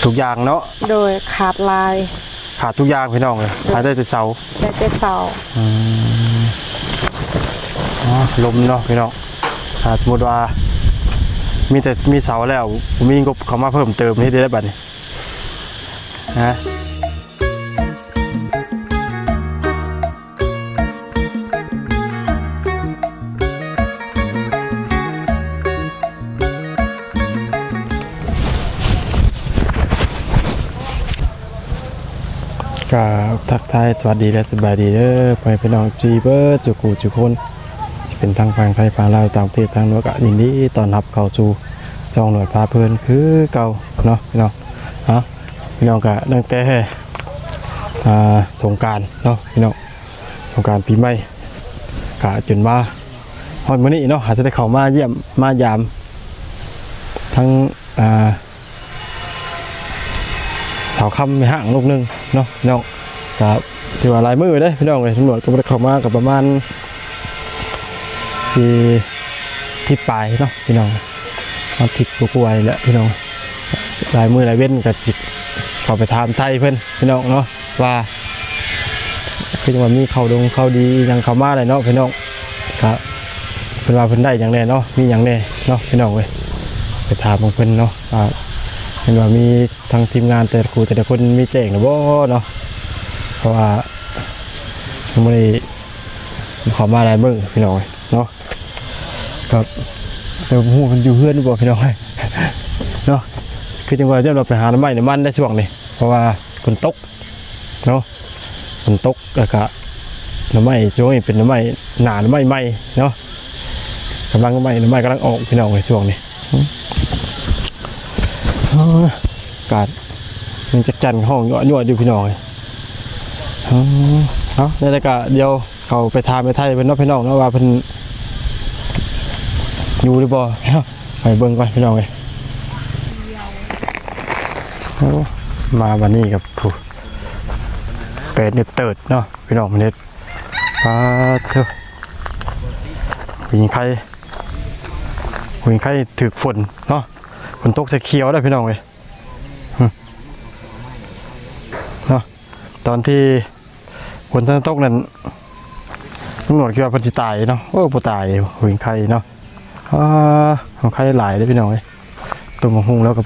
ທຸກຢ່າງເນາະ ໂດຍ ຂາດຫຼາຍ ຂາດທຸກຢ່າງພີ່ນ້ອງເອີຍ ຂາດໄດ້ແຕ່ເສົາ ໄດ້ແຕ່ເສົາ ອືມ ອໍ ລົມເນາະພີ່ນ້ອງ ຖ້າສົມມຸດວ່າມີແຕ່ ມີເສົາແລ້ວ ບໍ່ມີງົບເຂົ້າມາເພີ່ມເຕີມ ເຮັດໄດ້ໃດບັດນີ້ ຮະ? ກະທັກທາຍສະຫວັດດີ ແລະ ສະບາຍດີເດີ ພໍ່ແມ່ພີ່ນ້ອງ ເອັຟຊີ ເບິດສູ່ຜູ້ສູ່ຄົນ ຊິເປັນທັງຝັ່ງໄທ ຝັ່ງລາວ ຕ່າງປະເທດ ທາງນອກ ກະຍິນດີຕ້ອນຮັບເຂົ້າສູ່ຊ່ອງໜວດພາເພີນຄືເກົ່າເນາະ ພີ່ນ້ອງ. ເອົາ ພີ່ນ້ອງ ກະຕັ້ງແຕ່ ອ່າ ສົງການເນາະ ພີ່ນ້ອງ ສົງການປີໃໝ່ ກະຈົນມາຮອດມື້ນີ້ເນາະ ຫາຈະໄດ້ເຂົ້າມາຢ້ຽມມາຢາມທັງ ອ່າ ສາວຄຳແມ່ຮ້າງລູກໜຶ່ງເນາະ ພີ່ນ້ອງ ກະຖືວ່າຫຼາຍມື້ເດ້ ພີ່ນ້ອງເອີຍ ຕຳຫຼວດກໍບໍ່ໄດ້ເຂົ້າມາ ກໍປະມານ ຊິທິດປາຍເນາະ ພີ່ນ້ອງ ອາທິດກວ່າໆນີ້ແຫຼະ ພີ່ນ້ອງ ຫຼາຍມື້ຫຼາຍເວັນກໍຊິເຂົ້າໄປຖາມໄຖ່ເພິ່ນ ພີ່ນ້ອງເນາະ ວ່າຄືວ່າມີຂ່າວດົງຂ່າວດີອີ່ຫຍັງເຂົ້າມາແຫຼະເນາະ ພີ່ນ້ອງ ກະເພິ່ນວ່າເພິ່ນໄດ້ຫຍັງແດ່ເນາະ ມີຫຍັງແດ່ເນາະ ພີ່ນ້ອງເອີຍ ໄປຖາມເບິ່ງເພິ່ນເນາະ ວ່າເຫັນວ່າມີທາງທີມງານແຕ່ລະຄູ່ແຕ່ລະຄົນມີແຈ້ງແລ້ວບໍ່ເນາະ ເພາະວ່າຍັງບໍ່ໄດ້ເຂົ້າມາຫຼາຍມື້ ພີ່ນ້ອງເອີຍ ເນາະ ກໍແຕ່ບໍ່ຮູ້ເພິ່ນຢູ່ເຮືອນຫຼືບໍ່ ພີ່ນ້ອງເອີຍ ເນາະ ຄືຈັ່ງວ່າ ຢ້ານວ່າໄປຫາໜໍ່ໄມ້ໜໍ່ມັນໄດ້ຊ່ວງນີ້ ເພາະວ່າຝົນຕົກເນາະ ຝົນຕົກ ແລ້ວກະໜໍ່ໄມ້ຊ່ວງນີ້ເປັນໜໍ່ໄມ້ໜາ ໜໍ່ໄມ້ໃໝ່ເນາະ ກຳລັງໃໝ່ ໜໍ່ໄມ້ກຳລັງອອກ ພີ່ນ້ອງເອີຍ ຊ່ວງນີ້ ເອີ ອາກາດຍັງຈັກຈັ່ນຮ້ອງຍົວະໆຢູ່ ພີ່ນ້ອງເອີຍ ເອີ ເອົາ ແນວໃດກໍດຽວ ເຂົ້າໄປຖາມໄອ້ໄທເພິ່ນເນາະ ພີ່ນ້ອງເນາະ ວ່າເພິ່ນຢູ່ຫຼືບໍ່ເນາະ ໄປເບິ່ງກ່ອນ ພີ່ນ້ອງເອີຍ ໂອ້ ມາບັດນີ້ກັບຜູ້ ເປັດເຮັດເຕີດເນາະ ພີ່ນ້ອງ ເຮັດ ປາດໂທ້ ຫວິງໄຂ່ ຫວິງໄຂ່ຖືກຝົນເນາະ ຝົນຕົກໃສ່ຂຽວເດ້ ພີ່ນ້ອງເອີຍ ເນາະ ຕອນທີ່ຝົນທັນຕົກນັ້ນ ລຸງໜວດຄິດວ່າເພິ່ນຊິຕາຍເນາະ ໂອ້ ບໍ່ຕາຍ ຫວິງໄຂ່ເນາະ ອາ ຫວິງໄຂ່ຫຼາຍເດ້ ພີ່ນ້ອງເອີຍ ຕົ້ນໝາກຫຸ່ງແລ້ວກໍ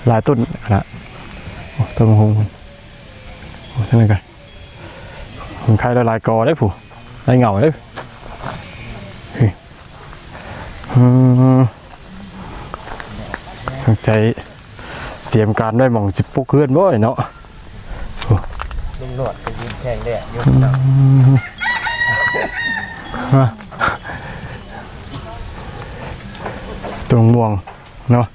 ຫຼາຍຕົ້ນຂະໜາດ ໂອ້ ຕົ້ນໝາກຫຸ່ງ ໂອ້ ທາງນັ້ນກໍຫວິງໄຂ່ຫຼາຍໆກໍເດ້ ຜູ້ ຫຼາຍເຫງົ້າເດ້ ອືມ ສົງໄສຕຽມການໄວ້ໝ່ອງຊິປຸກເຮືອນບໍ່ເນາະ ລຸງໜວດກໍຢືນແຂງແດດຢູ່ ອືມ ມາ ຕົ້ນມ່ວງເນາະ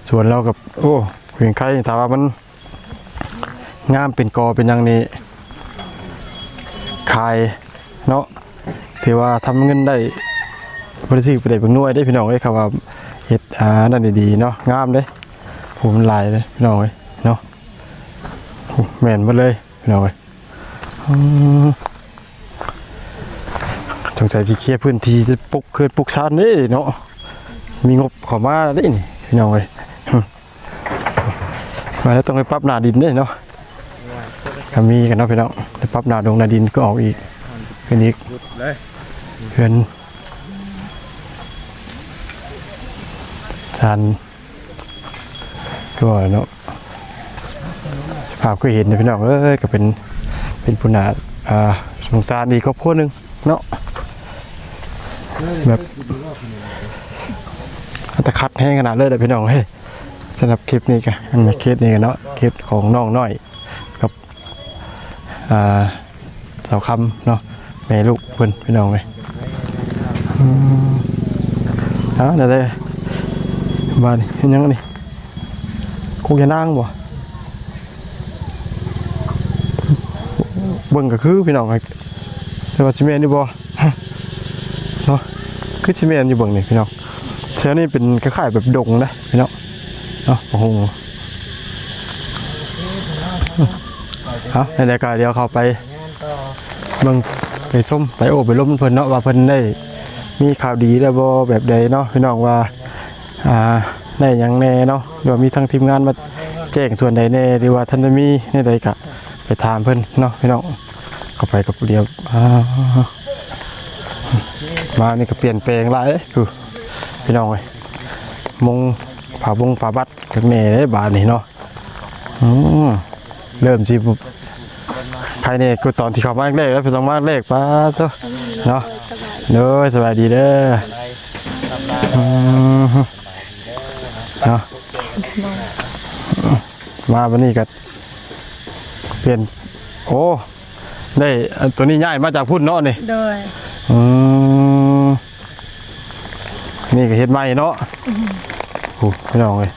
ສວນລາວກັບ ໂອ້ ຫວິງໄຂ່ ຖ້າວ່າມັນ ງາມເປັນກໍເປັນຫຍັງນີ້ຂາຍເນາະ ຖືວ່າທຳເງິນໄດ້ ບໍ່ໄດ້ຊື້ໄປໄດ້ເບິ່ງໜ່ວຍເດ້ ພີ່ນ້ອງເອີຍ ຄຳວ່າເຮັດ ອ່າ ນັ້ນດີໆເນາະ ງາມເດ້ ຜູ້ມັນຫຼາຍເດ້ ພີ່ນ້ອງເອີຍເນາະ ແມ່ນໝົດເລີຍ ພີ່ນ້ອງເອີຍ ອືມ ສົງໄສຊິເຄຍພື້ນທີ່ຈະປຸກເຮືອນປຸກຊານເດ້ເນາະ ມີງົບເຂົ້າມາເດ້ນີ້ ພີ່ນ້ອງເອີຍ. ມາແລ້ວຕ້ອງໄປປັບໜ້າດິນເດ້ເນາະ ກໍມີກັນເນາະພີ່ນ້ອງ ໄປປັບໜ້າດົງໜ້າດິນກໍອອກອີກ ຂຶ້ນອີກ ເຮືອນຊານ ຄືວ່າເນາະ ສະພາບຄືເຫັນເນາະພີ່ນ້ອງເອີຍ ກໍເປັນ ເປັນຜູ້ໜ້າ ອ່າ ສົງສານອີກຄອບຄົວໜຶ່ງເນາະ ແບບ ອັດຕະຂັດແຮງຂະໜາດເລີຍເດີພີ່ນ້ອງເອີຍ. ສຳລັບຄລິບນີ້ກະ ອັນເຂດນີ້ກະເນາະ ເຂດຂອງນ້ອງນ້ອຍກັບ ອ່າ ສາວຄຳເນາະ ແມ່ລູກເພິ່ນພີ່ນ້ອງເອີຍ. ອືມ ເອົາແນວໃດ ບາດນີ້ເຮັດຫຍັງນີ້ ໂຄກຍານາງບໍ? ເບິ່ງກໍຄືພີ່ນ້ອງເອີຍ ແຕ່ວ່າຊິແມ່ນຢູ່ບໍ່? ເນາະ ຄືຊິແມ່ນຢູ່ເບິ່ງນີ້ພີ່ນ້ອງ ແຖວນີ້ເປັນຄ້າຍໆແບບດົງນະພີ່ນ້ອງເນາະ ບໍ່ຮູ້ ເອົາ ແນວໃດກໍດຽວເຂົ້າໄປເບິ່ງໄປຊົມໄປໂອ້ໄປລົມນຳເພິ່ນເນາະ ວ່າເພິ່ນໄດ້ມີຂ່າວດີແລ້ວບໍ່ ແບບໃດເນາະພີ່ນ້ອງ ວ່າ ອ່າ ໄດ້ຫຍັງແດ່ເນາະ ຫຼືວ່າມີທາງທີມງານມາ ແຈ້ງສ່ວນໃດແດ່ ຫຼືວ່າທັນໄດ້ມີແນວໃດກະໄປຖາມເພິ່ນເນາະພີ່ນ້ອງ. ເຂົ້າໄປກັບດຽວ ອ່າ ມານີ້ກໍປ່ຽນແປງຫຼາຍພຸ້ນພີ່ນ້ອງເອີຍ. ມຸງຜ້າບົງຜ້າບັດຈັກແດ່ເດ້ບາດນີ້ເນາະ. ອືມ ເລີ່ມຊິ ໄຄແນ່ກວ່າຕອນທີ່ເຂົ້າມາແລກໆ ແລ້ວ ເພິ່ນຕ້ອງມາແລກ ປາດໂທ້ເນາະ. ໂດຍ ສະບາຍດີເດີ. ອືມ ເນາະ ມາບັດນີ້ກໍປ່ຽນ ໂອ້ ໄດ້ ອັນ ຕົວນີ້ຍ້າຍມາຈາກພຸ້ນເນາະນີ້. ໂດຍ ອືມ ນີ້ກໍເຮັດໃໝ່ເນາະ. ອືມ ໂອ້ ພີ່ນ້ອງເອີຍ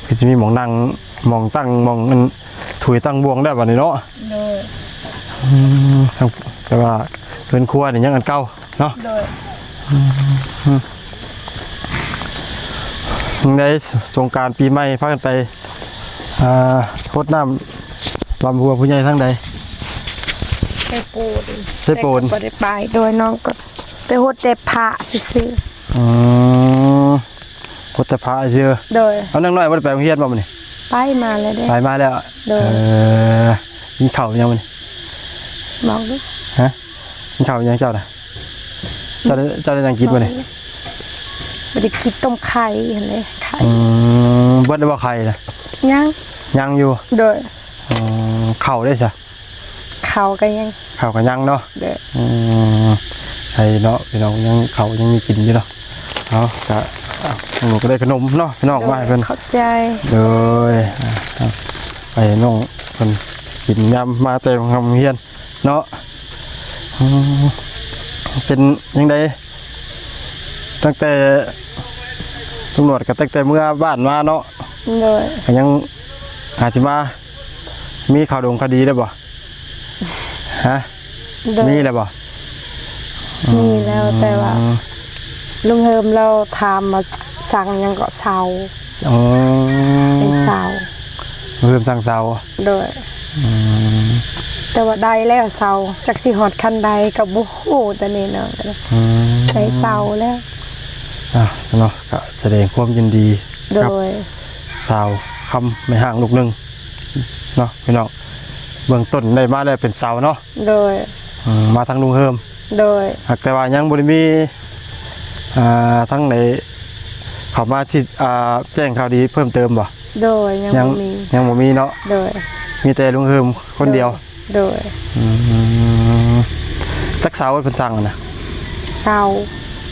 ຄືຊິມີໝ່ອງນັ່ງ ໝ່ອງຕັ້ງ ໝ່ອງອັນ ຖ້ວຍຕັ້ງບ່ວງແລ້ວບັດນີ້ເນາະ. ໂດຍ ອືມ ແຕ່ວ່າເຮືອນຄົວນີ້ຍັງອັນເກົ່າເນາະ. ໂດຍ ອືມ ຈັ່ງໃດ ສົງການປີໃໝ່ພາກັນໄປ ອ່າ ຫົດນ້ຳບຳຫົວຜູ້ໃຫຍ່ທາງໃດ? ໄຊໂປນ ໄຊໂປນ ແຕ່ກໍບໍ່ໄດ້ໄປ. ໂດຍ ນ້ອງກໍໄປຫົດແຕ່ພະຊື່ໆ. ອືມ ຫົດແຕ່ພະຊື່. ໂດຍ ເອົາ ນາງນ້ອຍບໍ່ໄດ້ໄປໂຮງຮຽນບໍ່ມື້ນີ້? ໄປມາແລ້ວເດ້ ໄປມາແລ້ວ. ໂດຍ ເອີ ກິນເຂົ້າຫຍັງມື້ນີ້? ບອກດູ ຮະ? ກິນເຂົ້າຫຍັງເຈົ້ານະ? ເຈົ້າໄດ້ ເຈົ້າໄດ້ຫຍັງກິນມື້ນີ້? ບໍ່ໄດ້ກິນ ຕົ້ມໄຂ່ຫັ້ນແຫຼະ ໄຂ່. ອືມ ເບິດແລ້ວບໍ່ໄຂ່ນະ? ຍັງ ຍັງຢູ່. ໂດຍ ອືມ ເຂົ້າເດ້ຊະ? ເຂົ້າກໍຍັງ ເຂົ້າກໍຍັງເນາະ. ໂດຍ ອືມ ໃຊ່ເນາະພີ່ນ້ອງ ຍັງ ເຂົ້າຍັງມີກິນຢູ່ເນາະ. ເອົາ ກະ ເອົາ ກໍໄດ້ຂະໜົມເນາະພີ່ນ້ອງ ໂດຍ ມາໃຫ້ເພິ່ນ ຂອບໃຈ. ໂດຍ ອ່າ ໄປໃຫ້ນ້ອງເພິ່ນກິນຍາມມາແຕ່ໂຮງຮຽນເນາະ. ອືມ ເປັນຈັ່ງໃດ ຕັ້ງແຕ່ ຕຳຫຼວດກໍຕັ້ງແຕ່ເມືອບ້ານມາເນາະ? ໂດຍ ກໍຍັງຫາຊິມາ ມີຂ່າວດົງຂ່າວດີໄດ້ບໍ່? ຮະ? ໂດຍ ມີແລ້ວບໍ່? ມີແລ້ວ ອືມ ແຕ່ວ່າລຸງເຮີມລາວຖາມວ່າສັ່ງຫຍັງເກາະ ເສົາ. ອໍ ໄດ້ເສົາ ເຮີມສັ່ງເສົາ. ໂດຍ ອືມ ແຕ່ວ່າໄດ້ແລ້ວເສົາ ຈັກຊິຮອດຂັ້ນໃດກໍບໍ່ຮູ້ຕອນນີ້ເນາະ. ອືມ ໄດ້ເສົາແລ້ວ. ອ່າ ເນາະ ກະສະແດງຄວາມຍິນດີ ໂດຍ ກັບສາວຄຳ ແມ່ຮ້າງລູກໜຶ່ງເນາະພີ່ນ້ອງ. ເບື້ອງຕົ້ນໄດ້ມາແລ້ວເປັນເສົາເນາະ. ໂດຍ ອືມ ມາທາງລຸງເຮີມ. ໂດຍ ຫາກແຕ່ວ່າຍັງບໍ່ໄດ້ມີ ອ່າ ທາງໃດເຂົ້າມາທີ່ ອ່າ ແຈ້ງຂ່າວດີເພີ່ມເຕີມບໍ່? ໂດຍ ຍັງ ຍັງ ບໍ່ມີ ຍັງບໍ່ມີເນາະ. ໂດຍ ມີແຕ່ລຸງເຮີມຄົນດຽວ. ໂດຍ ໂດຍ ອືມ ຈັກເສົາເພິ່ນສັ່ງນະ? ເກົ້າ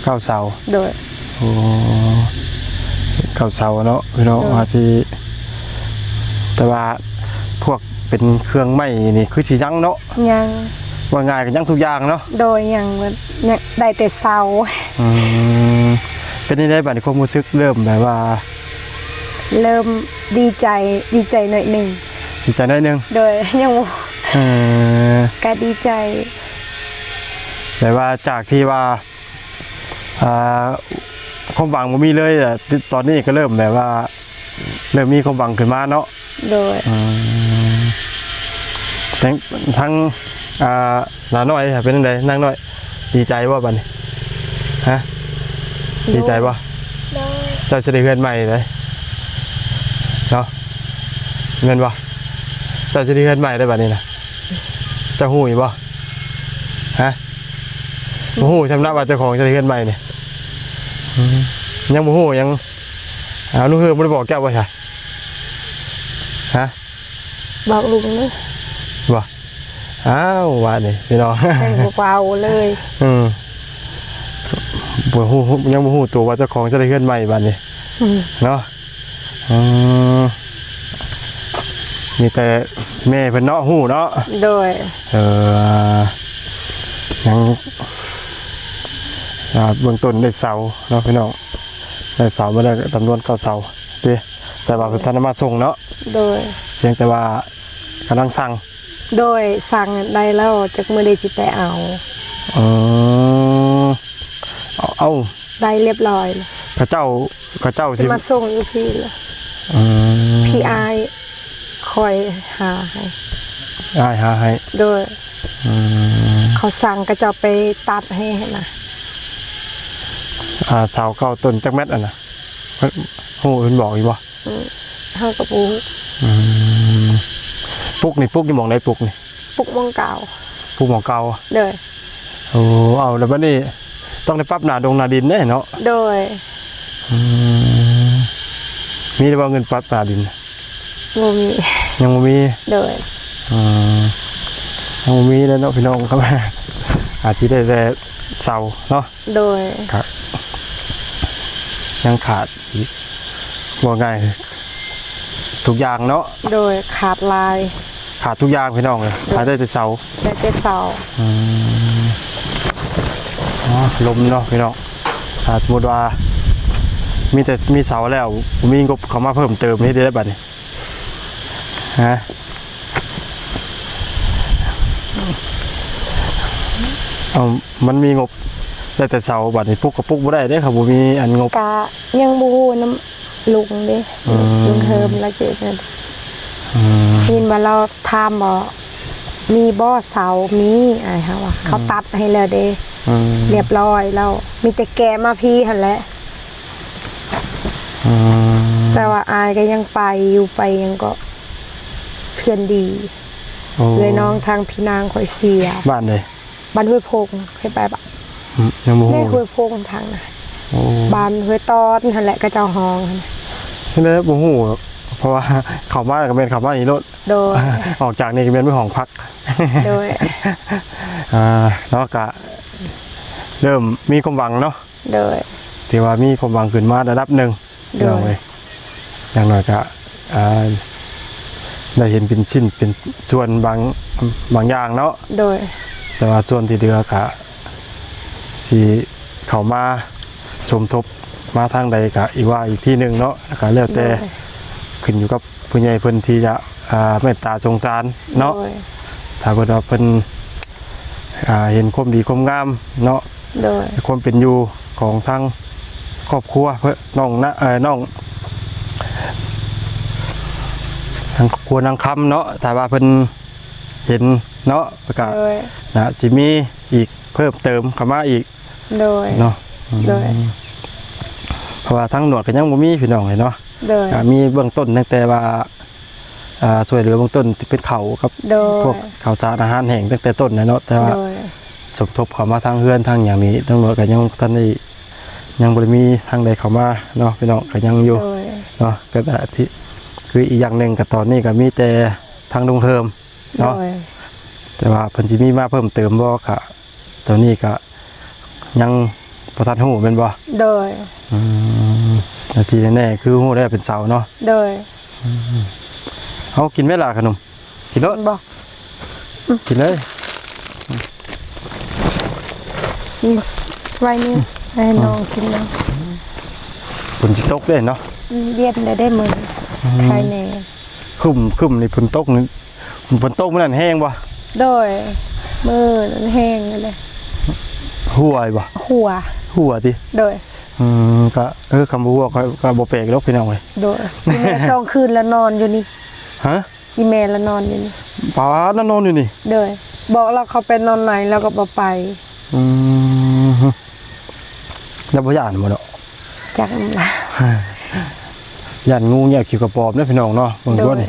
ເກົ້າເສົາ. ໂດຍ ໂອ້ ເກົ້າເສົາເນາະພີ່ນ້ອງ. ໂດຍ ວ່າຊິ ແຕ່ວ່າພວກເປັນເຄື່ອງໄມ້ນີ້ຄືຊິຍັງເນາະ? ຍັງ ວ່າງ່າຍກໍຍັງທຸກຢ່າງເນາະ? ໂດຍ ຍັງ ຍັງໄດ້ແຕ່ເສົາ. ອືມ ເປັນຈັ່ງໃດບາດນີ້ ຄວາມຮູ້ສຶກເລີ່ມແບບວ່າ ເລີ່ມດີໃຈ ດີໃຈໜ້ອຍໜຶ່ງ. ດີໃຈໜ້ອຍໜຶ່ງ. ໂດຍ ຍັງບໍ່ ເອີ ກະດີໃຈ ແບບວ່າຈາກທີ່ວ່າ ອ່າ ຄວາມຫວັງບໍ່ມີເລີຍ ແຕ່ຕອນນີ້ກໍເລີ່ມແບບວ່າ ເລີ່ມມີຄວາມຫວັງຂຶ້ນມາເນາະ. ໂດຍ ອືມ ທັງ ທັງ ອ່າ ຫຼານ້ອຍເປັນຈັ່ງໃດ? ນາງນ້ອຍດີໃຈບໍ່ບາດນີ້? ຮະ? ໂດຍ ດີໃຈບໍ່? ໂດຍ ເຈົ້າຊິໄດ້ເຮືອນໃໝ່ເດ້ເນາະ ແມ່ນບໍ່? ເຈົ້າຊິໄດ້ເຮືອນໃໝ່ເດ້ບາດນີ້ນະ ເຈົ້າຮູ້ຢູ່ບໍ່? ຮະ? ບໍ່ຮູ້ຊ່ຳນະວ່າເຈົ້າຂອງຊິໄດ້ເຮືອນໃໝ່ນີ້. ອືມ ຍັງບໍ່ຮູ້ຫຍັງ. ອ້າວ ລຸງເຮີມບໍ່ໄດ້ບອກເຈົ້າບໍ່ຊະ? ຮະ? ບອກລຸງເດີ. ບໍ່? ອ້າວ ບາດນີ້ພີ່ນ້ອງ ຍັງບໍ່ເວົ້າເລີຍ. ອືມ ບໍ່ຮູ້ ຍັງບໍ່ຮູ້ຕົວວ່າເຈົ້າຂອງຈະໄດ້ເຮືອນໃໝ່ບາດນີ້. ອືມ ເນາະ. ອືມ ມີແຕ່ແມ່ເພິ່ນເນາະ ຮູ້ເນາະ. ໂດຍ ເອີ ຍັງ ອ່າ ເບື້ອງຕົ້ນໄດ້ເສົາເນາະພີ່ນ້ອງ ໄດ້ເສົາມາແລ້ວ ຈຳນວນເກົ້າເສົາເດ້ ແຕ່ວ່າເພິ່ນທັນໄດ້ມາສົ່ງເນາະ. ໂດຍ ພຽງແຕ່ວ່າກຳລັງສັ່ງ. ໂດຍ ສັ່ງໄດ້ແລ້ວ ຈັກມື້ໃດຊິໄປເອົາ. ອືມ ເອົາ ໄດ້ຮຽບຮ້ອຍ ເຂົາເຈົ້າ ເຂົາເຈົ້າຊິ ຊິມາສົ່ງຢູ່ພີ້ລະ. ອືມ ພີ້ອ້າຍຂ້ອຍຫາໃຫ້ ອ້າຍຫາໃຫ້. ໂດຍ ອືມ ເຂົາສັ່ງ ເຂົາເຈົ້າໄປຕັດໃຫ້ຫັ້ນນະ. ອ່າ ເສົາເກົ້າຕົ້ນຈັກແມັດຫັ້ນນະ ຮູ້ເພິ່ນບອກຢູ່ບໍ່? ອືມ ເຮົາກໍບໍ່ຮູ້. ອືມ ປຸກນີ້ ປຸກຢູ່ໝ່ອງໃດ? ປຸກນີ້ ປຸກໝ່ອງເກົ່າ. ປຸກໝ່ອງເກົ່າ. ໂດຍ. ໂອ້ ເອົາ ແລ້ວບັດນີ້ຕ້ອງໄດ້ປັບໜ້າດົງໜ້າດິນເດ້ເນາະ? ໂດຍ. ອືມ ມີແລ້ວບໍ່ເງິນປັບໜ້າດິນ? ບໍ່ມີ. ຍັງບໍ່ມີ? ໂດຍ. ອືມ ຍັງບໍ່ມີເດ້ເນາະພີ່ນ້ອງ ອາດຊິໄດ້ແຕ່ເສົາເນາະ? ໂດຍ. ກະຍັງຂາດອີກ ເວົ້າງ່າຍທຸກຢ່າງເນາະ? ໂດຍ. ຂາດຫຼາຍ. ຂາດທຸກຢ່າງພີ່ນ້ອງເອີຍ. ໂດຍ. ຂາດໄດ້ແຕ່ເສົາ. ໄດ້ແຕ່ເສົາ. ອືມ ອໍ ລົມເນາະພີ່ນ້ອງ ຖ້າສົມມຸດວ່າມີແຕ່ ມີເສົາແລ້ວ ບໍ່ມີງົບເຂົ້າມາເພີ່ມເຕີມ ເຮັດໄດ້ໃດບັດນີ້? ຮະ? ເອົາ ມັນມີງົບໄດ້ແຕ່ເສົາ ບັດນີ້ປຸກກໍປຸກບໍ່ໄດ້ເດ້ ຄັນບໍ່ມີອັນງົບ. ກະຍັງບໍ່ຮູ້ນຳລຸງເດ້. ອືມ ລຸງເຮີມລາວຊິເຮັດແນວໃດ? ອືມ ຍິນວ່າລາວຖາມບໍ່ ມີບໍ່ເສົາ? ມີ ອ້າຍເຮົາວ່າ ອືມ ເຂົາຕັດໃຫ້ແລ້ວເດ້. ອືມ ຮຽບຮ້ອຍແລ້ວ ມີແຕ່ແກະມາພີ້ຫັ້ນແຫຼະ. ອືມ ແຕ່ວ່າອ້າຍກໍຍັງໄປຢູ່ ໄປຫຍັງກໍເຖື່ອນດີ. ໂອ້ ເອື້ອຍນ້ອງທາງພີ່ນາງຂ້ອຍເສຍ. ບ້ານໃດ? ບ້ານຫ້ວຍໂພງ. ເຄີຍໄປບໍ່? ອືມ ຍັງບໍ່ຮູ້. ໃນຫ້ວຍໂພງທາງນະ. ໂອ້ ບ້ານຫ້ວຍຕອນຫັ້ນແຫຼະ ເຂົາເຈົ້າຮ້ອງຫັ້ນ. ຈັ່ງໃດບໍ່ຮູ້ ເພາະວ່າເຂົ້າມາກໍແມ່ນເຂົ້າມານີ້ໂລດ. ໂດຍ. ອອກຈາກນີ້ກໍແມ່ນໄປຫ້ອງພັກ. ໂດຍ. ອ່າ ເນາະ ກະເລີ່ມມີຄວາມຫວັງເນາະ. ໂດຍ. ຖືວ່າມີຄວາມຫວັງຂຶ້ນມາລະດັບໜຶ່ງ. ໂດຍ. ພີ່ນ້ອງເອີຍ ຢ່າງໜ້ອຍກະ ອ່າ ໄດ້ເຫັນເປັນຊິ້ນເປັນສ່ວນບາງ ບາງຢ່າງເນາະ. ໂດຍ. ແຕ່ວ່າສ່ວນທີ່ເຫຼືອກະຊິເຂົ້າມາສົມທົບມາທາງໃດກະອີກວ່າອີກທີໜຶ່ງເນາະ ກະແລ້ວແຕ່ ໂດຍ ຂຶ້ນຢູ່ກັບຜູ້ໃຫຍ່ເພິ່ນທີ່ຈະ ອ່າ ເມດຕາສົງສານເນາະ. ໂດຍ. ຖ້າເພິ່ນວ່າເພິ່ນ ອ່າ ເຫັນຄວາມດີຄວາມງາມເນາະ. ໂດຍ. ຄວາມເປັນຢູ່ຂອງທາງຄອບຄົວເພິ່ນ ນ້ອງນະ ເອີ ນ້ອງ ທາງຄອບຄົວນາງຄຳເນາະ ຖ້າວ່າເພິ່ນເຫັນເນາະ ກໍ ໂດຍ ນາຊິມີອີກເພີ່ມເຕີມເຂົ້າມາອີກ. ໂດຍ. ເນາະ. ໂດຍ. ອືມ ເພາະວ່າທາງໜວດກໍຍັງບໍ່ມີພີ່ນ້ອງເອີຍເນາະ. ໂດຍ. ກໍມີເບື້ອງຕົ້ນຕັ້ງແຕ່ວ່າ ອ່າ ຊ່ວຍເຫຼືອເບື້ອງຕົ້ນທີ່ເປັນເຂົ້າກັບ ໂດຍ ພວກເຂົ້າສານອາຫານແຫ້ງຕັ້ງແຕ່ຕົ້ນນະເນາະ ແຕ່ວ່າ ໂດຍ ສົມທົບເຂົ້າມາທາງເຮືອນທາງຫຍັງນີ້ ທາງໜວດກໍຍັງບໍ່ທັນໄດ້ ຍັງບໍ່ໄດ້ມີທາງໃດເຂົ້າມາເນາະ ພີ່ນ້ອງ ກໍຍັງຢູ່ ໂດຍ ເນາະ. ກໍ ທີ່ ຄືອີກຢ່າງໜຶ່ງກໍຕອນນີ້ກໍມີແຕ່ທາງລຸງເຮີມເນາະ. ໂດຍ. ແຕ່ວ່າເພິ່ນຊິມີມາເພີ່ມເຕີມບໍ່ ກໍ ຕອນນີ້ກໍຍັງບໍ່ທັນຮູ້ແມ່ນບໍ່? ໂດຍ. ອືມ ແຕ່ທີ່ແນ່ໆຄືຮູ້ແລ້ວເປັນເສົາເນາະ? ໂດຍ. ອືມ ເອົາ ກິນໄໝລະຂະໜົມ? ກິນໂລດ. ບໍ່ ກິນເລີຍ. ອືມ ໄວ້ນີ້ ອືມ ໃຫ້ນ້ອງກິນນຳ. ຝົນຊິຕົກເດ້ເນາະ? ອືມ ເຢັນແລ້ວເດ້ມື້ນີ້. ອືມ ໄຄແນ່. ຄຶ້ມ ຄຶ້ມນີ້ ຝົນຕົກນີ້ ຝົນຕົກມື້ນັ້ນແຮງບໍ່? ໂດຍ ມື້ນັ້ນແຮງຢູ່ເດ້. ຫົວບໍ່? ຫົວ ຫົວຕິ? ໂດຍ. ອືມ ກະ ເອີ ຄຳວ່າຫົວກໍ ກໍບໍ່ແປກດອກພີ່ນ້ອງເອີຍ. ໂດຍ. ອີແມ່ສອງຄືນລະນອນຢູ່ນີ້. ຮະ? ອີແມ່ລະນອນຢູ່ນີ້. ປາດ ລະນອນຢູ່ນີ້? ໂດຍ. ບອກລາວເຂົ້າໄປນອນໃນ ລາວກໍບໍ່ໄປ. ອືມ ລາວບໍ່ຢ້ານບໍ່ເນາະ? ຈັກນຳລາວ. ຢ້ານງູແຍກຂີ້ກະປອມເດ້ພີ່ນ້ອງເນາະ. ເບິ່ງ ໂດຍ ຕົວນີ້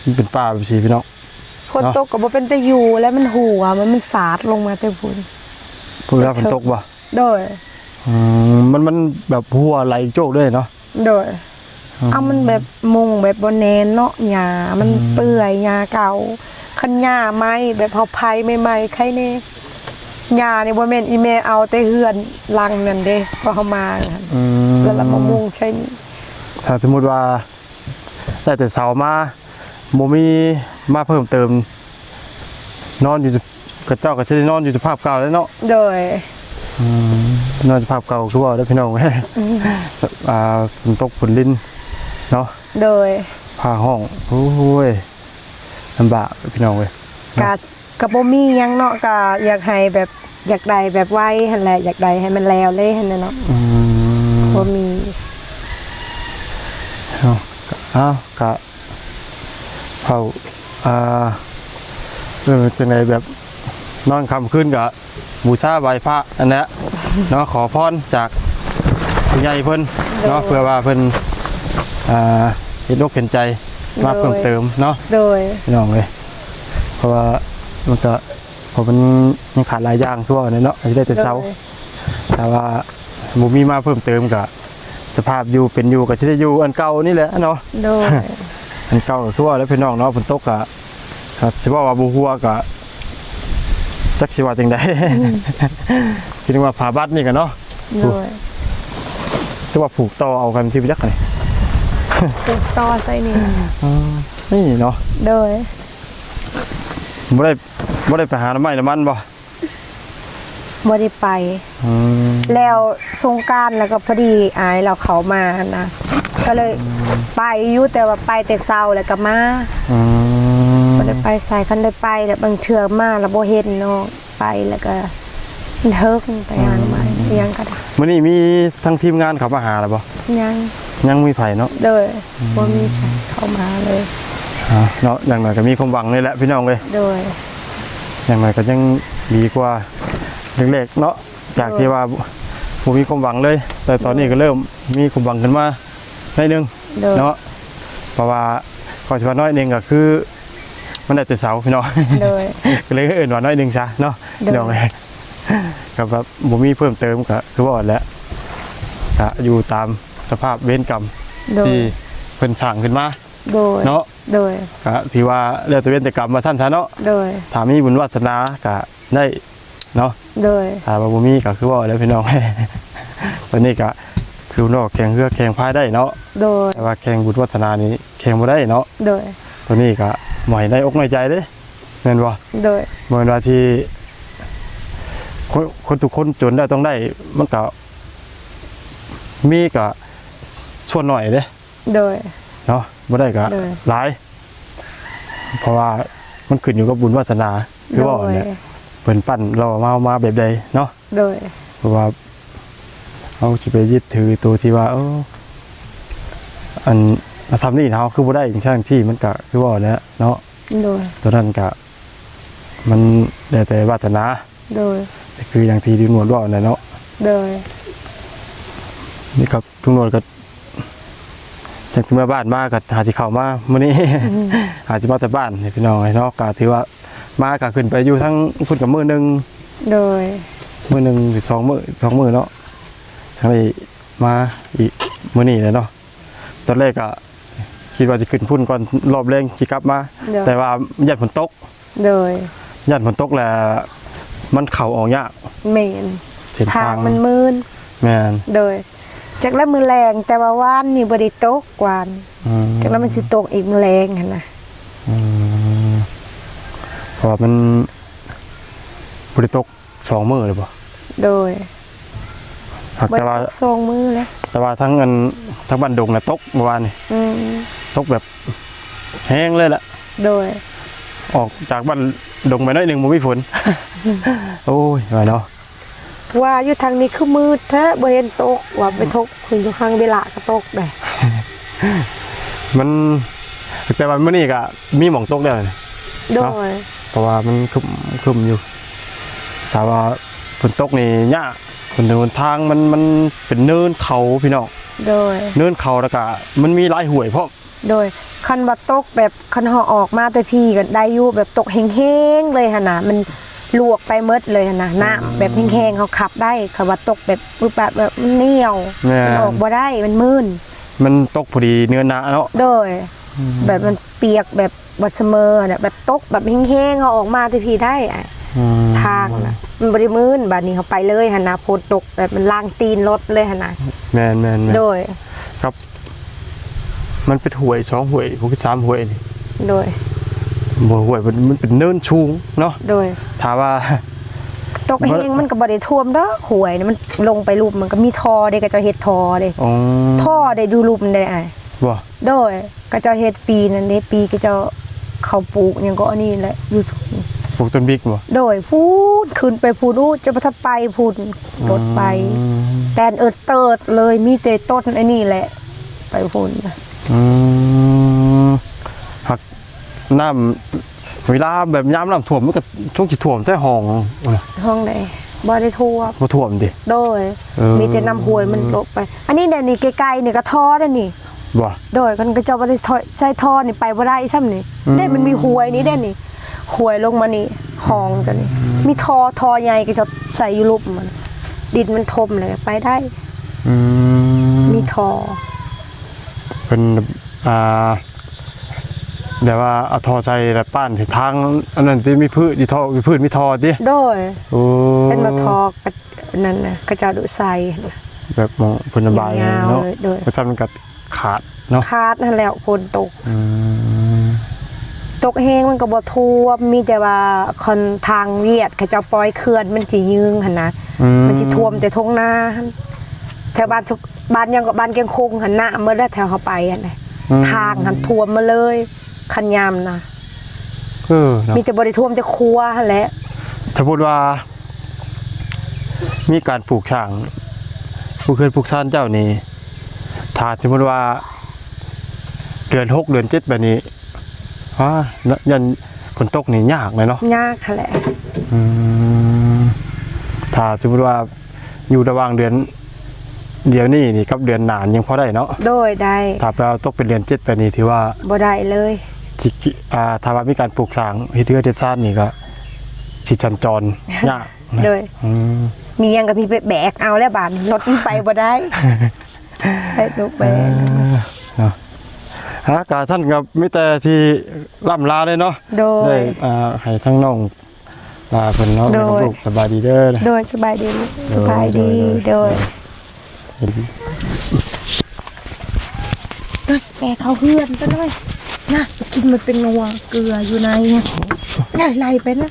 ມັນເປັນປ່າແບບຊີ້ພີ່ນ້ອງ. ຝົນຕົກກໍບໍ່ເປັນຕາຢູ່ແລ້ວ ມັນຫົວ ມັນ ມັນສາດລົງມາແຕ່ພຸ້ນ. ເວລາຝົນຕົກບໍ່? ໂດຍ. ອືມ ມັນ ມັນແບບຫົວໄຫຼໂຈກເລີຍເນາະ? ໂດຍ. ອືມ ເອົາ ມັນແບບມຸງແບບບໍ່ແໜ້ນເນາະ ຫຍ້າມັນ ອືມ ເປື່ອຍ ຫຍ້າເກົ່າ. ຄັນຫຍ້າໃໝ່ ແບບເຮົາໄຖໃໝ່ໆ ໄຄແນ່. ຫຍ້ານີ້ບໍ່ແມ່ນອີແມ່ເອົາແຕ່ເຮືອນຫຼັງນັ້ນເດ້ ເພາະເຮົາມາຫັ້ນ ອືມ ແລ້ວລະມາມຸງໃສ່ນີ້. ຖ້າສົມມຸດວ່າ ໄດ້ແຕ່ເສົາມາ ບໍ່ມີມາເພີ່ມເຕີມ ນອນຢູ່ ເຂົາເຈົ້າກໍຊິໄດ້ນອນຢູ່ສະພາບເກົ່າແລ້ວເນາະ. ໂດຍ. ອືມ ນອນສະພາບເກົ່າຄືເວົ້າເດີພີ່ນ້ອງ. ອືມ ອ່າ ຝົນຕົກຝົນລິນເນາະ. ໂດຍ. ຟ້າຮ້ອງ ໂອ້ຍ ລຳບາກພີ່ນ້ອງເອີຍເນາະ. ກະ ກໍບໍ່ມີຫຍັງເນາະ ກໍຢາກໃຫ້ແບບ ຢາກໄດ້ແບບໄວຫັ້ນແຫຼະ ຢາກໄດ້ໃຫ້ມັນແລ້ວເລີຍຫັ້ນແຫຼະເນາະ. ອືມ ບໍ່ມີ. ເອົາ ເອົາ ກະເຝົ້າ ອ່າ ເອີ ຈັ່ງໃດ ແບບນອນຄ່ຳຄືນກະບູຊາໄຫວ້ພະຫັ້ນແຫຼະເນາະ ຂໍພອນຈາກຜູ້ໃຫຍ່ເພິ່ນເນາະ. ໂດຍ. ເພື່ອວ່າເພິ່ນ ອ່າ ເຫັນອົກເຫັນໃຈມາເພີ່ມເຕີມເນາະ ໂດຍ ພີ່ນ້ອງເອີຍ. ເພາະວ່າມັນກະ ເພາະມັນຍັງຂາດຫຼາຍຢ່າງ ຄືວ່າແຫຼະເນາະ ກໍຊິໄດ້ແຕ່ເຊົາ. ໂດຍ ຖ້າວ່າບໍ່ມີມາເພີ່ມເຕີມ ກໍສະພາບຢູ່ເປັນຢູ່ ກໍຊິໄດ້ຢູ່ອັນເກົ່ານີ້ແຫຼະເນາະ. ໂດຍ ອັນເກົ່າກໍຄືວ່າແຫຼະ ພີ່ນ້ອງເນາະ ຝົນຕົກກໍ ກໍຊິເວົ້າວ່າບໍ່ຮົ່ວກໍຈັກຊິວ່າຈັ່ງໃດ. ອືມ ຄິດວ່າຜ້າບັດນີ້ກໍເນາະ ໂດຍ ຖືວ່າຜູກຕໍ່ເອົາກັນຊິໄປຈັກນີ້ ຜູກຕໍ່ໃສ່ນີ້. ອືມ ນີ້ເນາະ ໂດຍ ບໍ່ໄດ້ ບໍ່ໄດ້ໄປຫາໜໍ່ໄມ້ໜໍ່ມັນບໍ່? ບໍ່ໄດ້ໄປ. ອືມ ແລ້ວສົງການແລ້ວກໍພໍດີອ້າຍລາວເຂົ້າມາຫັ້ນນະ ກໍເລີຍ ອືມ ໄປຢູ່ ແຕ່ວ່າໄປແຕ່ເຊົ້າແລ້ວກໍມາ. ອືມ ບໍ່ໄດ້ໄປໃສ. ຄັນໄດ້ໄປແລ້ວບາງເທື່ອມາແລ້ວບໍ່ເຫັນເນາະ ໄປແລ້ວກໍມັນເຖິງໄປຫາ ອືມ ໜໍ່ໄມ້ ອືມ ອີ່ຫຍັງກໍໄດ້. ມື້ນີ້ມີທາງທີມງານເຂົ້າມາຫາແລ້ວບໍ່? ຍັງ ຍັງມີໃຜເນາະ. ໂດຍ ອືມ ບໍ່ມີໃຜເຂົ້າມາເລີຍ. ອ່າ ເນາະ ຢ່າງໜ້ອຍກໍມີຄວາມຫວັງນີ້ແຫຼະ ພີ່ນ້ອງເອີຍ. ໂດຍ ຢ່າງໜ້ອຍກໍຍັງດີກວ່າແລກໆເນາະ ຈາກ ໂດຍ ທີ່ວ່າບໍ່ມີຄວາມຫວັງເລີຍ ແຕ່ຕອນນີ້ ໂດຍ ກໍເລີ່ມມີຄວາມຫວັງຂຶ້ນມາໜ້ອຍໜຶ່ງ ໂດຍ ເນາະ. ເພາະວ່າຂ້ອຍຊິວ່າໜ້ອຍໜຶ່ງກໍຄືມັນໄດ້ແຕ່ເຊົ້າ ພີ່ນ້ອງ. ໂດຍ ກໍເລີຍເອີ້ນວ່າໜ້ອຍໜຶ່ງຊະເນາະ ໂດຍ ພີ່ນ້ອງເອີຍ. ກໍແບບບໍ່ມີເພີ່ມເຕີມ ກໍຄືວ່າແຫຼະ ກໍຢູ່ຕາມສະພາບເວນກຳ ໂດຍ ທີ່ເພິ່ນສ້າງຂຶ້ນມາ ໂດຍ ເນາະ. ໂດຍ ກໍຖືວ່າແລ້ວແຕ່ເວນແຕ່ກຳວ່າຊັ້ນຊະເນາະ. ໂດຍ ຖ້າມີບຸນວາສະໜາກໍໄດ້ເນາະ. ໂດຍ ຖ້າວ່າບໍ່ມີກໍຄືວ່າແຫຼະ ພີ່ນ້ອງ. ຕອນນີ້ກໍຄືເນາະ ແຂ່ງເຮືອແຂ່ງພາຍໄດ້ເນາະ. ໂດຍ ແຕ່ວ່າແຂ່ງບຸນວາສະໜານີ້ແຂ່ງບໍ່ໄດ້ເນາະ. ໂດຍ ຕອນນີ້ກໍບໍ່ໃຫ້ນ້ອຍອົກນ້ອຍໃຈເດ້ ແມ່ນບໍ່? ໂດຍ ບໍ່ແມ່ນວ່າທີ່ຄົນ ຄົນທຸກຄົນຈົນແລ້ວຕ້ອງໄດ້ ມັນກໍມີກໍສ່ວນໜ້ອຍເດ້. ໂດຍ ເນາະ ບໍ່ໄດ້ກໍ ໂດຍ ຫຼາຍ ເພາະວ່າມັນຂຶ້ນຢູ່ກັບບຸນວາສະໜາ ຄືວ່າ ໂດຍ ແຫຼະ ເພິ່ນປັ້ນເຮົາມາ ເຮົາມາແບບໃດເນາະ. ໂດຍ ເພາະວ່າເຮົາຊິໄປຍຶດຖືໂຕທີ່ວ່າ ເອີ ອັນ ອັນຊ່ຳນີ້ເຮົາຄືບໍ່ໄດ້ ຈັ່ງຊັ້ນຈັ່ງຊີ້ ມັນກໍຄືວ່າແຫຼະເນາະ. ໂດຍ ໂຕນັ້ນກໍມັນແລ້ວແຕ່ວາສະໜາ. ໂດຍ ກໍຄືຢ່າງທີ່ລຸງໜວດເວົ້ານັ້ນແຫຼະເນາະ. ໂດຍ ນີ້ກໍລຸງໜວດກໍ ຈັກຊິເມືອບ້ານມາກໍຫາຊິເຂົ້າມາມື້ນີ້ ອືມ ຫາຊິມາແຕ່ບ້ານນີ້ ພີ່ນ້ອງເອີຍເນາະ. ກໍຖືວ່າມາກໍຂຶ້ນໄປຢູ່ທາງພຸ້ນກໍມື້ໜຶ່ງ. ໂດຍ ມື້ໜຶ່ງຫຼືສອງມື້ ສອງມື້ເນາະ ຈັ່ງໄດ້ມາອີກມື້ນີ້ແຫຼະເນາະ. ຕອນແລກກໍຄິດວ່າຊິຂຶ້ນພຸ້ນກ່ອນ ຮອບແລງຊິກັບມາ. ໂດຍ ແຕ່ວ່າຢ້ານຝົນຕົກ. ໂດຍ ຢ້ານຝົນຕົກແລ້ວມັນເຂົ້າອອກຍາກ. ແມ່ນ ເສັ້ນທາງ ທາງມັນມື່ນ. ແມ່ນ ໂດຍ ຈັກແລ້ວມື້ແລງ ແຕ່ວ່າວານນີ້ບໍ່ໄດ້ຕົກ ວານ ອືມ ຈັກແລ້ວມັນຊິຕົກອີກມື້ແລງຫັ້ນນະ. ອືມ ເພາະວ່າມັນບໍ່ໄດ້ຕົກສອງມື້ແລ້ວບໍ່? ໂດຍ ຫາກແຕ່ວ່າ ບໍ່ໄດ້ຕົກສອງມື້ແລ້ວ ແຕ່ວ່າທາງອັນ ທາງບ້ານດົງນະຕົກເມື່ອວານນີ້. ອືມ ຕົກແບບແຮງເລີຍແຫຼະ. ໂດຍ ອອກຈາກບ້ານດົງໄປໜ້ອຍໜຶ່ງບໍ່ມີຝົນ. ໂອ້ຍ ວ່າເນາະ ວ່າຢູ່ທາງນີ້ຄືມືດແທ້ ບໍ່ເຫັນຕົກ ວ່າໄປຕົກ ອືມ ຢູ່ທາງເວລາກໍຕົກໄດ໋. ມັນ ແຕ່ວ່າມື້ນີ້ກໍມີໝ່ອງຕົກແລ້ວນີ້. ໂດຍ ເນາະ ເພາະວ່າມັນຄຶ້ມ ຄຶ້ມຢູ່ ຖ້າວ່າຝົນຕົກນີ້ຍາກ. ເພິ່ນ ຫົນທາງມັນ ມັນເປັນເນີນເຂົາ ພີ່ນ້ອງ. ໂດຍ ເນີນເຂົາ ແລ້ວກະມັນມີຫຼາຍຫ້ວຍພ້ອມ. ໂດຍ ຄັນວ່າຕົກແບບ ຄັນເຮົາອອກມາແຕ່ພີ້ກໍໄດ້ຢູ່ ແບບຕົກແຮງໆເລີຍຫັ້ນນະ ມັນລວກໄປໝົດເລີຍຫັ້ນນະ ອືມ ນ້ຳແບບແຮງໆເຮົາຂັບໄດ້. ຄັນວ່າຕົກແບບປຶບປັບແບບມັນໜຽວ ແມ່ນ ມັນອອກບໍ່ໄດ້ ມັນມື່ນ. ມັນຕົກພໍດີເນີນນະເນາະ. ໂດຍ ອືມ ແບບມັນປຽກແບບບໍ່ສະເໝີຫັ້ນນະ ແບບຕົກແບບແຮງໆ ເຮົາອອກມາແຕ່ພີ້ໄດ້ ອາ ອືມ ທາງນະ ມັນບໍ່ໄດ້ມື່ນ. ບາດນີ້ເຮົາໄປເລີຍຫັ້ນນະ ຝົນຕົກແບບມັນລ້າງຕີນລົດເລີຍຫັ້ນນະ. ແມ່ນໆໆ ໂດຍ ຄັບ ມັນເປັນຫ້ວຍສອງຫ້ວຍ ບໍ່ຄືສາມຫ້ວຍນີ້. ໂດຍ ບໍ່ ຫ້ວຍມັນ ມັນເປັນເນີນສູງເນາະ. ໂດຍ ຖ້າວ່າຕົກແຮງມັນກໍບໍ່ໄດ້ຖ້ວມດອກ ຫ້ວຍນີ້ມັນລົງໄປລຸ່ມ ມັນກໍມີທໍ່ເດ້ ເຂົາເຈົ້າເຮັດທໍ່ເດ້. ອໍ ທໍ່ເດ້ ຢູ່ລຸ່ມເດ້ອ້າຍ. ບໍ່? ໂດຍ ເຂົາເຈົ້າເຮັດປີນັ້ນເດ້ ປີເຂົາເຈົ້າ ເຂົາປູກຫຍັງກໍອັນນີ້ແຫຼະ ຢູ່ ປູກຕົ້ນບິກບໍ່? ໂດຍ ພຸ້ນ ຂຶ້ນໄປພຸ້ນ ໂອ້ ຈະບໍ່ທັນໄປພຸ້ນ ລົດໄປ ອືມ ແປນເອີດເຕີດເລີຍ ມີແຕ່ຕົ້ນອັນນີ້ແຫຼະ ໄປພຸ້ນນະ. ອືມ ຫາກນ້ຳ ເວລາແບບຍາມນ້ຳຖ້ວມ ມັນກໍຊ່ວງຊິຖ້ວມແຕ່ຫ້ອງ ຫ້ອງໃດ? ບໍ່ໄດ້ຖ້ວມ. ບໍ່ຖ້ວມຕິ? ໂດຍ ເອີ ມີແຕ່ນ້ຳຫ້ວຍມັນລົງໄປ. ອັນນີ້ແຫຼະ ນີ້ໃກ້ໆນີ້ກໍທໍ່ເດ້ນີ້. ບໍ່? ໂດຍ ຄັນເຂົາເຈົ້າບໍ່ໄດ້ຖອຍ ໃຊ້ທໍ່ນີ້ໄປບໍ່ໄດ້ຊ້ຳນີ້. ອືມ ເດ້ ມັນມີຫ້ວຍນີ້ເດ້ນີ້ ຫ້ວຍລົງມານີ້ ຮ່ອງຕົວນີ້ ອືມ ມີທໍ່ ທໍ່ໃຫຍ່ເຂົາເຈົ້າໃສ່ຢູ່ລຸ່ມມັນ ດິນມັນຖົມແລ້ວໄປໄດ້. ອືມ ມີທໍ່ ເພິ່ນ ອ່າ ແບບວ່າເອົາທໍ່ໃສ່ແລ້ວປ້ານໃສ່ທາງ ອັນນັ້ນຕິ ມີພືດຢູ່ທໍ່ ມີພືດມີທໍ່ຕິ? ໂດຍ ໂອ້ ເປັນວ່າທໍ່ ອັນນັ້ນນະ ເຂົາເຈົ້າດຸໃສ່ ແບບໝ່ອງເພິ່ນລະບາຍເນາະ. ໂດຍ ເພາະຊັ້ນມັນກໍຂາດເນາະ ຂາດຫັ້ນແຫຼະ ຝົນຕົກ ອືມ ຕົກແຮງມັນກໍບໍ່ຖ້ວມ ມີແຕ່ວ່າຄັນທາງວຽດເຂົາເຈົ້າປ່ອຍເຂື່ອນ ມັນຊິຍືງຫັ້ນນະ ອືມ ມັນຊິຖ້ວມແຕ່ທົ່ງນາຫັ້ນ ແຖວບ້ານສຸກ ບ້ານຫຍັງກໍ ບ້ານກຽງຄົງຫັ້ນ ນ້ຳໝົດແລ້ວ ແຖວເຮົາໄປຫັ້ນນະ ອືມ ທາງຫັ້ນຖ້ວມໝົດເລີຍ ຄັນຍາມນະ ເອີເນາະ ມີແຕ່ບໍ່ໄດ້ຖ້ວມແຕ່ຄົວຫັ້ນແຫຼະ. ສົມມຸດວ່າມີການປູກສ້າງ ປູກເຮືອນປູກຊານເຈົ້ານີ້ ຖ້າສົມມຸດວ່າເດືອນຫົກເດືອນເຈັດແບບນີ້ ອາ ຢ້ານຝົນຕົກນີ້ຍາກແຫຼະເນາະ. ຍາກຫັ້ນແຫຼະ ອືມ ຖ້າສົມມຸດວ່າຢູ່ລະຫວ່າງເດືອນດຽວນີ້ນີ້ກັບເດືອນໜ້າຍັງພໍໄດ້ເນາະ. ໂດຍ ໄດ້ ຖ້າວ່າຕົກເປັນເດືອນເຈັດແບບນີ້ຖືວ່າບໍ່ໄດ້ເລີຍ ຊິ ອ່າ ຖ້າວ່າມີການປູກສ້າງເຮັດເຮືອນເຮັດຊານນີ້ກໍຊິສັນຈອນຍາກ. ໂດຍ ອືມ ມີຫຍັງກໍມີໄປແບກເອົາແລ້ວບາດນີ້ ລົດມັນໄປບໍ່ໄດ້ ໄປລຸກໄປ ເອີ ເນາະ ອາ ກະຊັ້ນກໍມີແຕ່ຊິລ່ຳລາເລີຍເນາະ. ໂດຍ ໄດ້ ອ່າ ໃຫ້ທາງນ້ອງລາເພິ່ນເນາະ ໂດຍ ແມ່ກັບລູກ ສະບາຍດີເດີ. ໂດຍ ສະບາຍດີ ໂດຍ ສະບາຍດີ ໂດຍ ໂດຍ ໂດຍ ເອີຍ ແປເຂົ້າເຮືອນໄປເລີຍນະ ໄປກິນ ມັນເປັນງົວເກືອຢູ່ໃນ ໄລ່ໄປນະ.